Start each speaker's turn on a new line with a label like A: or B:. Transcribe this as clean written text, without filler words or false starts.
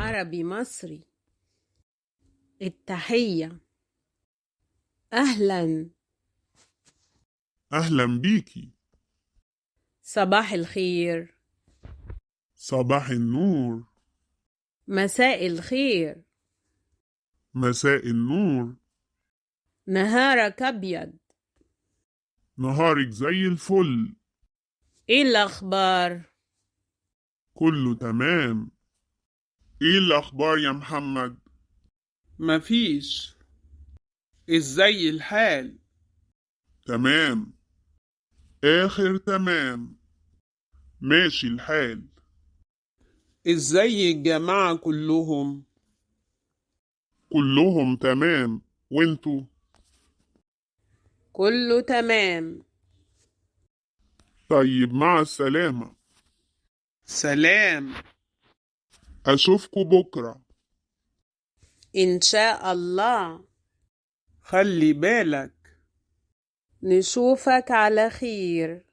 A: عربي مصري. التحية. أهلا.
B: أهلا بيكي.
A: صباح الخير.
B: صباح النور.
A: مساء الخير.
B: مساء النور.
A: نهارك أبيض.
B: نهارك زي الفل.
A: إيه الأخبار؟
B: كله تمام. إيه الأخبار يا محمد؟
C: مفيش. ازاي الحال؟
B: تمام، آخر تمام، ماشي الحال.
C: ازاي الجماعة كلهم؟
B: كلهم تمام، وانتو؟
A: كله تمام.
B: طيب، مع السلامة.
C: سلام.
B: أشوفكوا بكرة.
A: إن شاء الله.
C: خلي بالك.
A: نشوفك على خير.